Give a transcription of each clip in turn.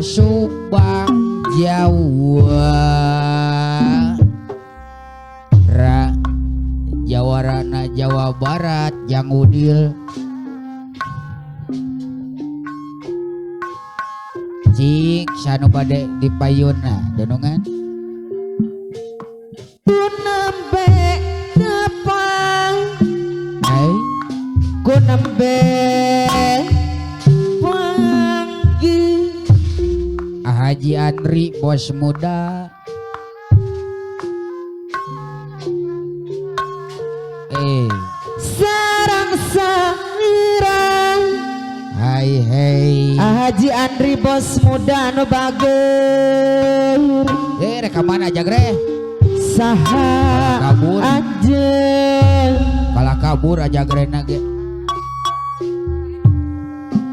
Subang Jawa Ra Jawarana Jawa Barat Jang Udil cik sanu bade dipayunna dunungan Kunembe tepang ai kunembe panggih Haji Andri bos muda sarang sarang hai hei Haji Andri bos muda nu bager rek ka mana jagre saha kabur anjeun kalah kabur aja grena ge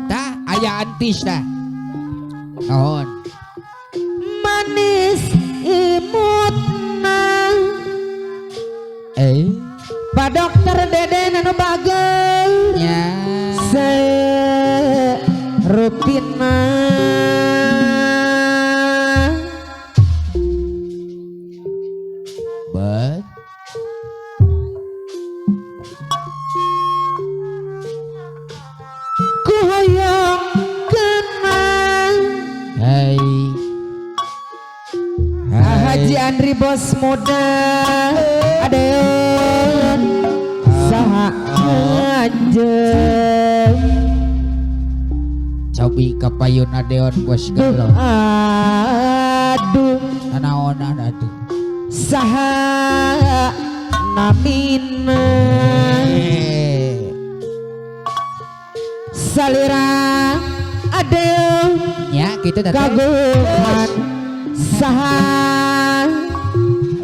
tah aya antis tah naon manis imutna Pak Dokter Deden anu bager nya serupina bet ku hoyong kenal hei Haji Andri bos muda adeun saha anjeun cobi ka payun adeon bos gelo aduh nanaonan atuh saha namina salira adeun nya kitu teh kagungan saha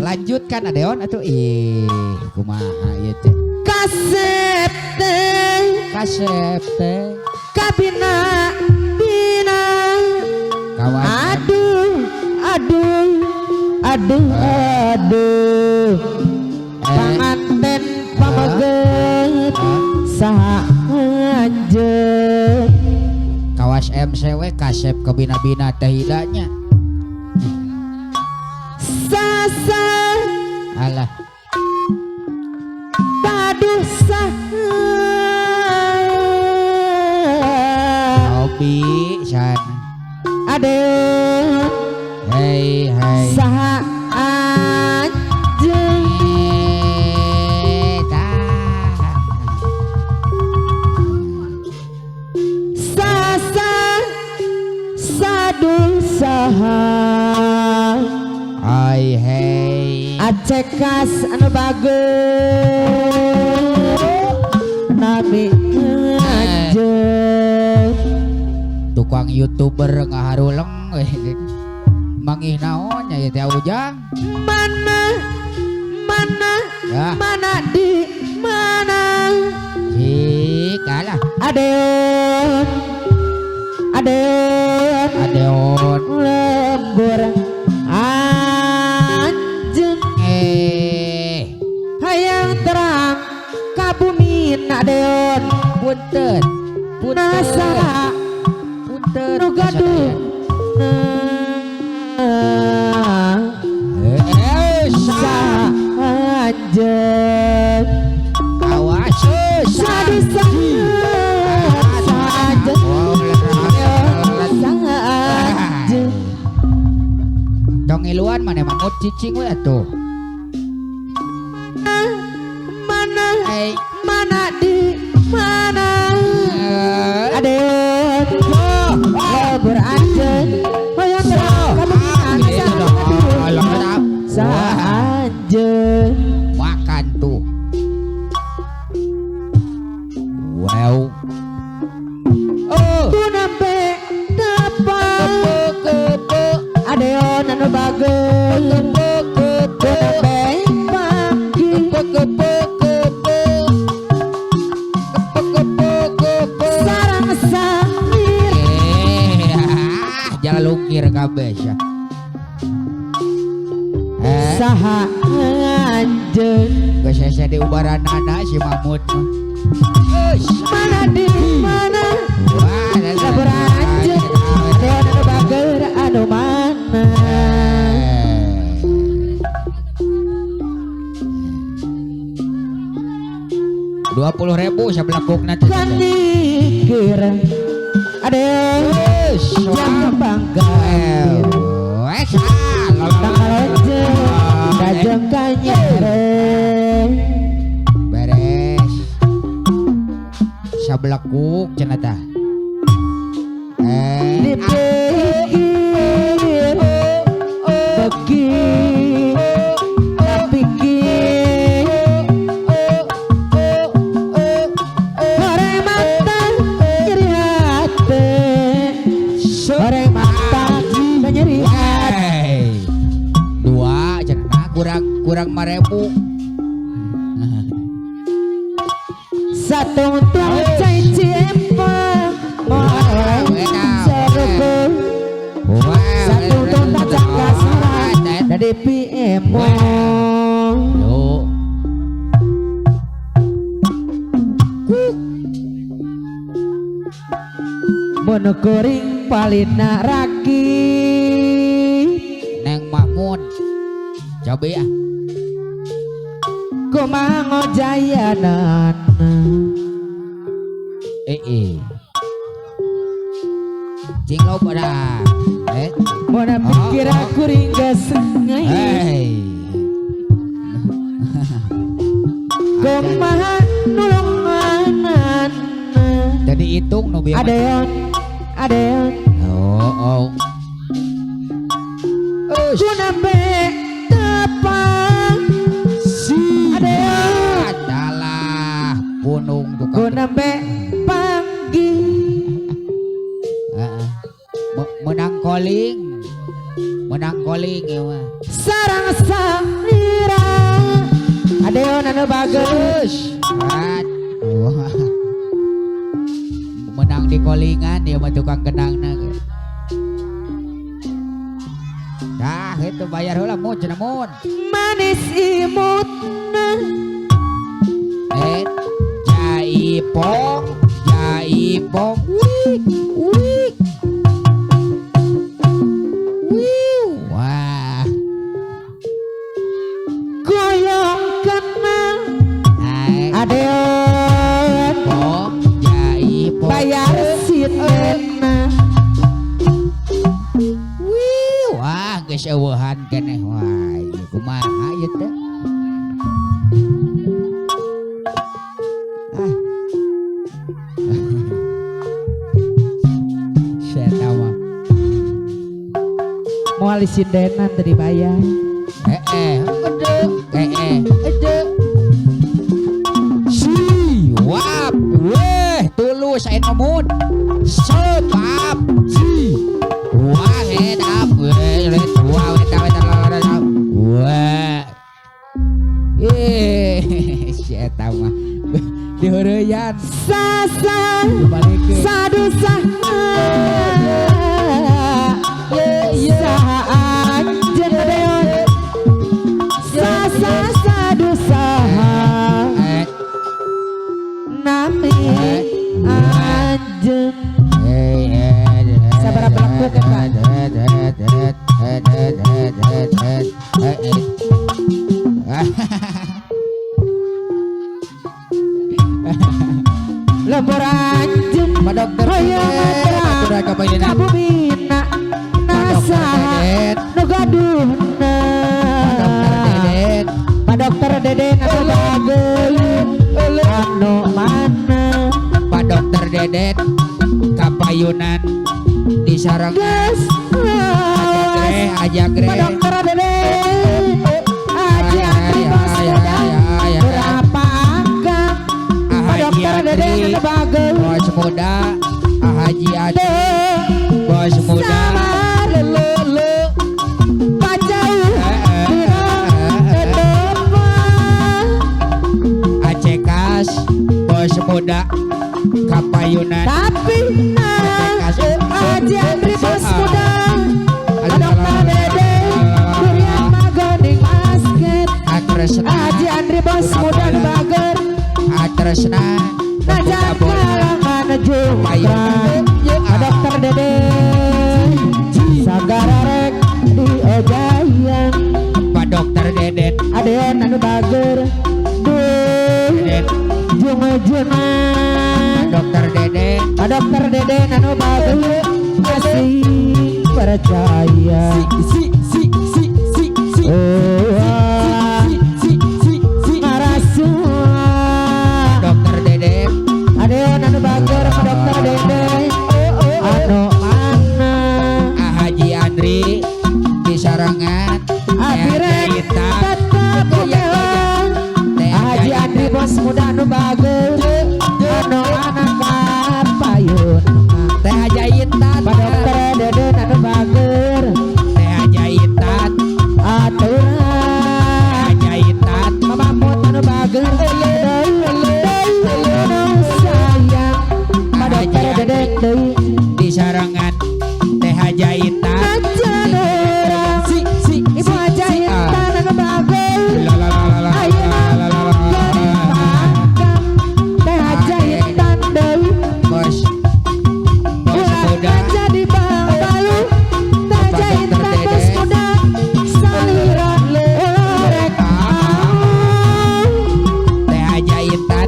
lanjutkan adeon atuh ih kumaha ieu teh kasep teh kasep teh kabina bina kawan aduh aduh aduh aduh panganten pameget saha anjeun kawas MCW kasep kabina-bina teh hidanya sasa alah paduh saha hobi sana adeun hei hei saha anjeun tah sasa sadu saha hai hei acekas anu bager nami anjeun tukang youtuber ngaharuleng mangih naon nya ieu teh Ujang mana mana ya. Mana di mana cik alah adeun adeun adeon lembur anjeun hayang terang ka bumi adeon punten punten nasaha punten nu gaduh saha anjeun awas sadu saha anjeun saha anjeun tong ngiluan maneh mangut cicing we atuh mana mana di mana adeun lembur anjeun hoyong terang ka bumi saha anjeun makan tuh wow oh ku nembe tepang kepe adeon anu bager kepe ku kepe nembe panggih kepe kepe kepe kepe kepe sarang samir jalan lungkir kabeh sia saha anjeun geus hese diubaranana si Mahmud mah mana di mana wah lembur anjeun adeon anu bager 20.000 sabelakukna teh. Kanikir Ade jam kembang gambir. Tangkaloce dajeng kanyere. Beres. Sabelakuk cenah tah. Dipikir beki pikir horeng mata nyeri hati, horeng mata nyeri hati. Dua cenah kurang 5.000. Satu untuk cai ciempang satu untuk cakap surat dari PM. Monokoring palina raki Neng Mahmud coba ya kumaha ngojayanan cing loba dah Mana pikir aku ringgas ngai kumaha nulunganan jadi hitung nu bieu adeon adeon oh oh kunabe tepang si adeon adalah punung tukang kunabe panggi menang koling ya mah sarang salira adeon anu bagus menang di kolingan dia mah tukang kenangna dah itu bayar heula mun cenah mun manis imutna jaipong jaipong wik wik wah goyong kenal adeon pong jaipong bayar sinena wih wah geus eueuhan keneh wah ieu kumaha ieu teh ah saya mah moal sindenan teu dibayar si wap weh tulus aya mun sebab si wah edap weh wah eta wah si eta mah diheureyan sasa sadusahna saha anjeun adeon sasa sadusaha nami anjeun sabaraha pelekuk eta lembur anjeun Pak Dokter hoyong kabumina nasaha nu gaduhna Pak Dokter Deden anu bageun anu mana Pak Dokter Deden kapayunan di sarang geus aja gre Pak Dokter Deden aja bos muda berapa angka Pak Dokter Deden anu bageun bos muda Haji Adi bos muda lele pajauh Acekas bos muda kapayunan tapi nah Haji Andri bos muda Dokter Dede durian magoning basket Haji Andri bos muda bager Atresna najak kalangan jungkran Dokter Dede sagara rek di ojayan Pak Dokter Deden adeon anu bager duh tumujuna. Dokter Dede. Dokter Dede anu bagus masih percaya. Si si si si si Oh, si si si si. Marasua. Dokter Dede. Adeon anu bager ka Dokter Dede. Anu mana? Ah, Haji Andri disarangan. Abirek tetep kumewa. Haji Andri bos muda anu bager. Anu anak kapayun. Teh Hajayitan. Pak Dokter Dede anu bager. Teh Hajayitan. Aturan. Hajayitan. Mamamut anu bager. Anu sayang. Pak Dokter Dede deui. Disarangan Teh Hajayitan. Najan urang. Si si. Ibu Haja Intan anu bager. La la la la la Ayeuna la la la la. Teh Haja Intan deui. Bos. Bos Ulah muda. jadi bangbalu. Teh Haja Intan bos muda. Salira ulah rek mau. Teh Hajayitan.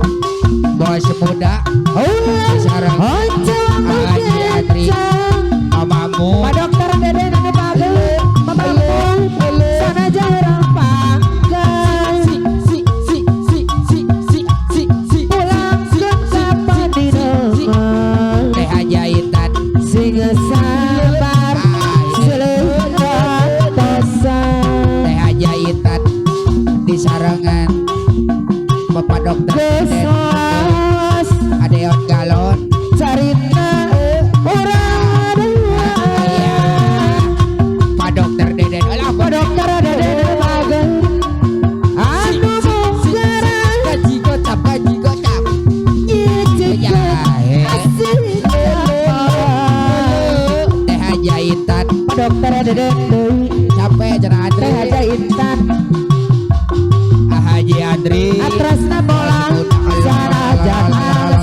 Bos muda. Ulah Disarangan ojo Haji Andri. kencang. Mamamu. Pak Dokter Dede anu bager. Mamamu sanajan urang panggang. Si si si si si si si si. Pulang ke kapan Teh Hajayitan. sing sabar seleuh tosan. Teh Hajayitan disarangan Bapak Dokter Dede. Gesos Adeon galon. carita urang dua. Iya. Pak Dokter Deden. Alah, Pak Dokter Dede bager anu munggaran Gaji gocap, gaji gocap. nyicikeun Ya, he. asih. Teh Hajayitan. Pak Dokter Dede deui. Capek cenah Andri. Teh Haja Intan. Ah, Haji Andri. Atrasna bolang sanajan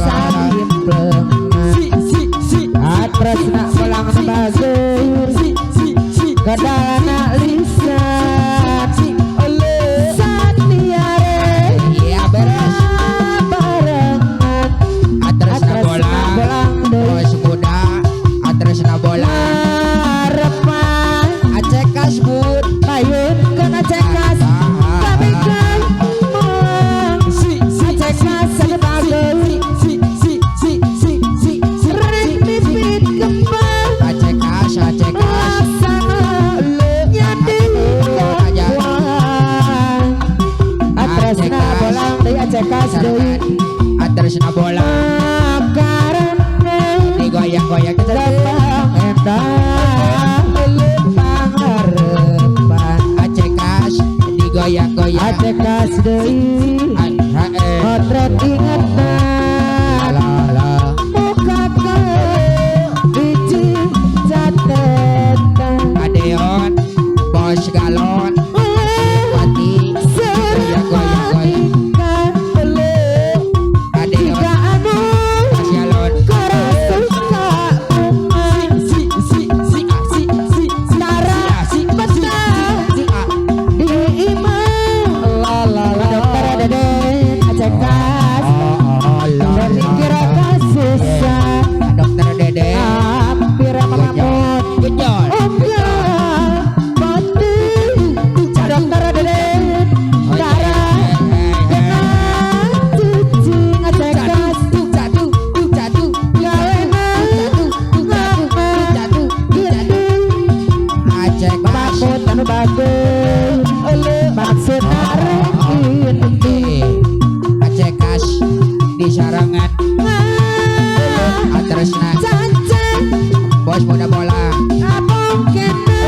sakimpleung. Si si si. Atrasna bolang bager Si si si. kedalana lisan Si. Ele. satiare Iya beres. barengan. Atrasna Atrasna bolang. bolang deui. Bos muda. Atrasna bolang. Ngarepan Acekas bun. payun kana cekas kabikeun moang. Si si Acekas anu bager si si si si si si. rek mipit kembang Acekas, acekas. laksana nyadi kawan. Atrasna bolang deui acekas deui. Atrasna bolang. Makarena Digoyang-goyang. tepang endah pangarepan. Acekas digoyang-goyang. Acekas deui Ah, eh. potret ingetna La la. muka ke biji catetan. Adeon, bos galon, Wati, goyang-goyang. Adeon, Jika anu bos galon. kerasuka bunga Si si si a si si si Tara si a si betah si a. di imah. La la la. Dokter Dede acekas Oh, la dan la. dikira kasusah Dokter Dede. hampir mamamut Gejol. unggah pati. Dokter Dede Tara kena cuci ngacekas Jatuh, jatuh, galena jatuh, ngama jatuh, gini. Acekas. Mamut anu bagus maksud narekin. Acekas di sarangan Atresna Cancang bos muda bola. abong kena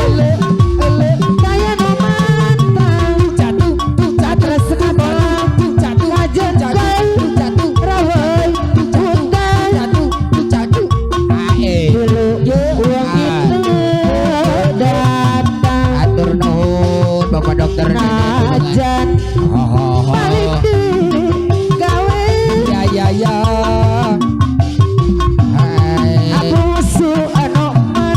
kaya nu mantang. Jatuh, Atresna bolang jatuh, kajen jatuh, rawai hutan jatuh, jatuh. Ae. dulu uang itu datang. Atur nuhun Bapak Dokter Dede. Najan Ho ho ho. balik di gawe Ya ya ya. Hai. aku su anu man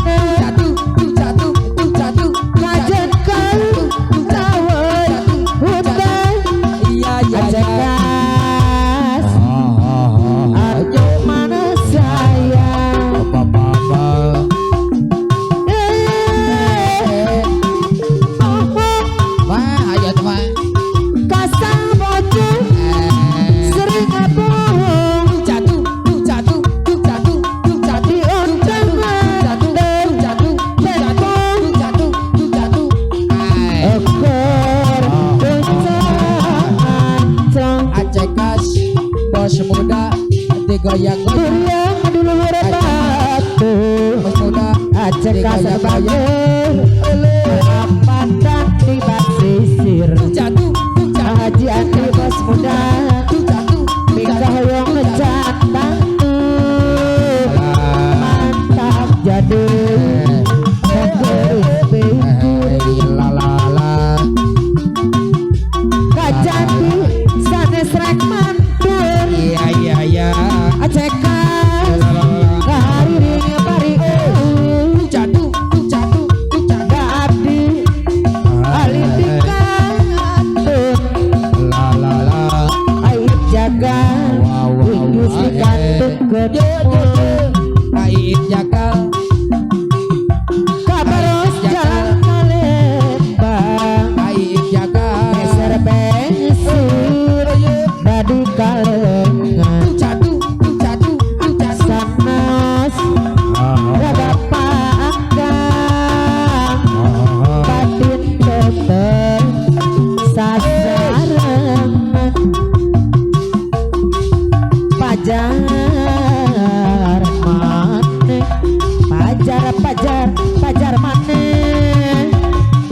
Digoyang-goyang. Duriang di luhur batu. Bos muda. Aceh kasar Digoyang-goyang. bagus. Apatan di basisir. Jatuh, jatuh. Haji Andri bos muda. Jatuh, Mika hoyong ngecat tangtu. Mantap jadi. Bagus pinggir. La la la. Kajati sanes rek mantur. Iya iya iya. Aceh kas La la la. kahariring pari Jatuh, jatuh, jatuh. Abdi alitikan La la la. Aib jaga Wow, wow, Inggris wow. dikantung gedung Ait jakal. Kabaros jalan Palembang Ait jakal. Geser bensin Dadi kalengan Jatuh, jatuh, jatuh. Sanes Rada paanggang Batin tetep sasarengan Pajar maneh pajar pajar pajar maneh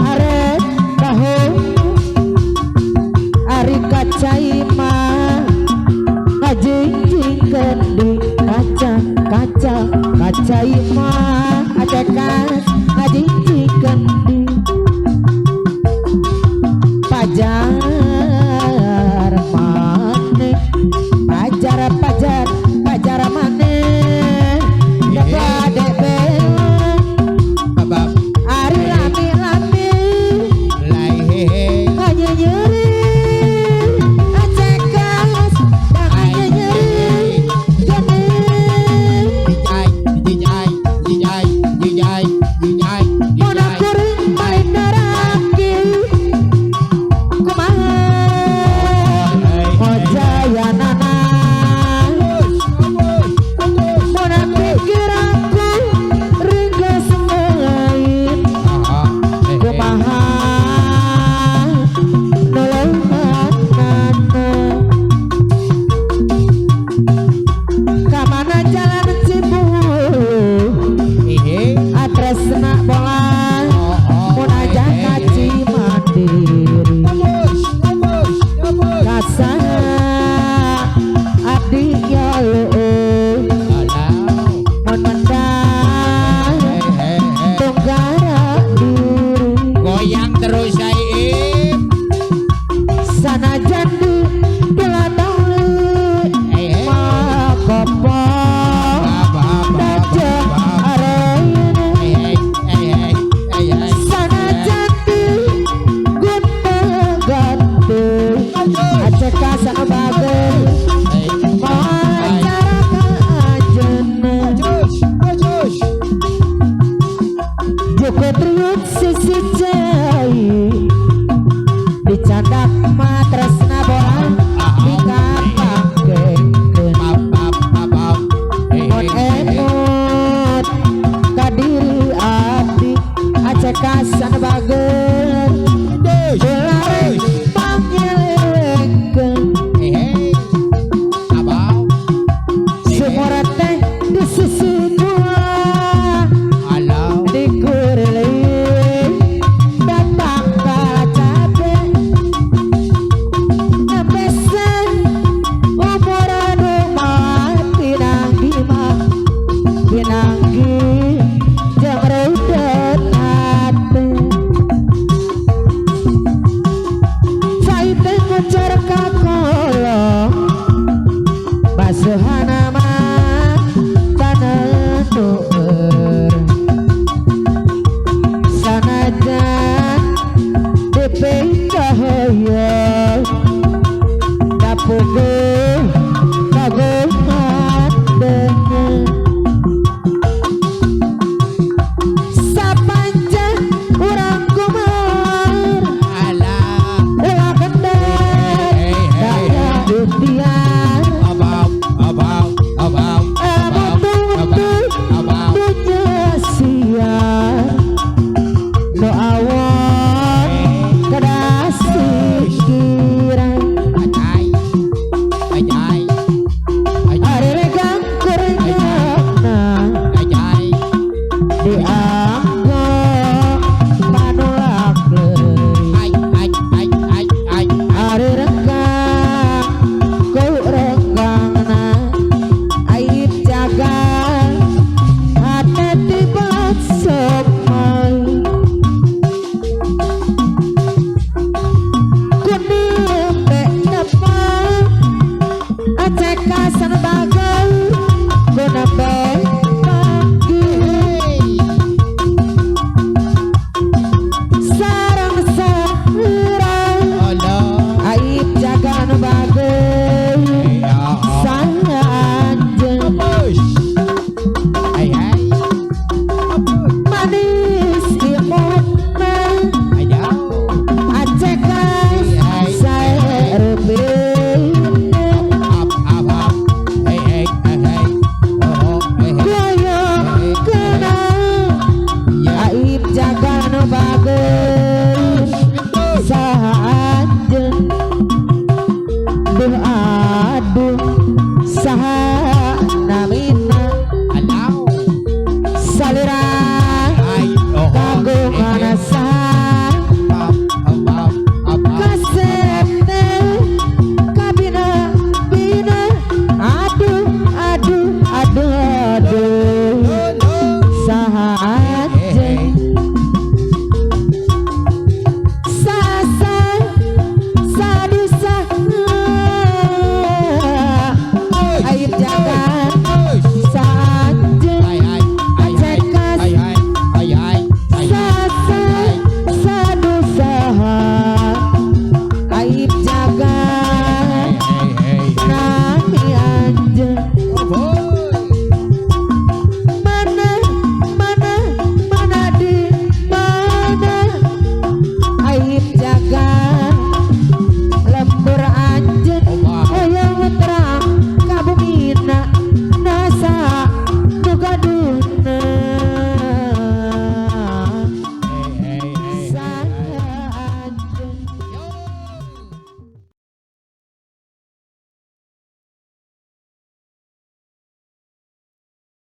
arek tahu ari kacai mah ngajingjing kendi kaca kaca kacai mah adekan ngajingjing kendi pajar maneh pajar pajar pajar maneh bade bela Babab. ari lami-lami Lai hehe. hanya nyeri acekas dan hanya nyeri gede Dijai, dijai, dijai, dijai, dijai, Mona dijai. kuring main daraki kumaha Hojaya nana Mona pikir aku ringges main kumaha nolongan nana Kamana jalan Cibulu Hehe. Adresna bola Mun aja kaci mandiri Kasa abdi nyoleuh Alau. Mun mendah tunggara diri Goyang terus Aib. Sanajan di tulatali Hehe. Makopo Apa apa Daja arene Hehe. Sanajan di gunta ganti Aceh kasar bagus Macara kaajena Joko triut sisi cai Dicandak matras